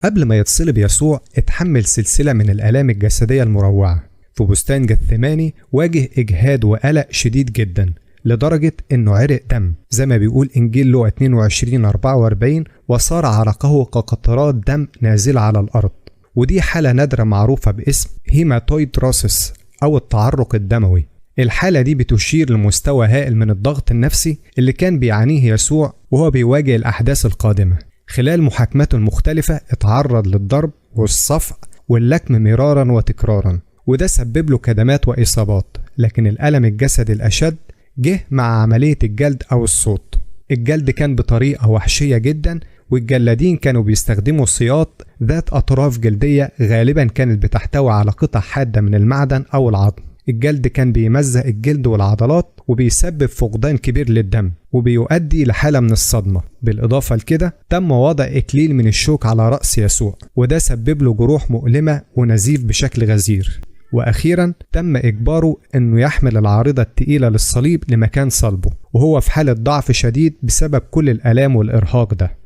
قبل ما يتصلب يسوع اتحمل سلسلة من الآلام الجسدية المروعة. في بستان جثماني واجه إجهاد وقلق شديد جدا لدرجة إنه عرق دم، زي ما بيقول إنجيل لوقا 22:44: وصار عرقه كقطرات دم نازلة على الأرض. ودي حالة نادرة معروفة باسم هيماتويدروسيس أو التعرق الدموي. الحالة دي بتشير لمستوى هائل من الضغط النفسي اللي كان بيعانيه يسوع وهو بيواجه الأحداث القادمة. خلال محاكماته المختلفة اتعرض للضرب والصفع واللكم مرارا وتكرارا، وده سبب له كدمات وإصابات. لكن الألم الجسدي الأشد جه مع عملية الجلد أو الصوت. الجلد كان بطريقة وحشية جدا، والجلادين كانوا بيستخدموا سياط ذات أطراف جلدية غالبا كانت بتحتوي على قطع حادة من المعدن أو العظم. الجلد كان بيمزق الجلد والعضلات وبيسبب فقدان كبير للدم وبيؤدي لحالة من الصدمة. بالإضافة لكده تم وضع إكليل من الشوك على رأس يسوع، وده سبب له جروح مؤلمة ونزيف بشكل غزير. وأخيرا تم إجباره أنه يحمل العارضة التقيلة للصليب لمكان صلبه، وهو في حالة ضعف شديد بسبب كل الآلام والإرهاق ده.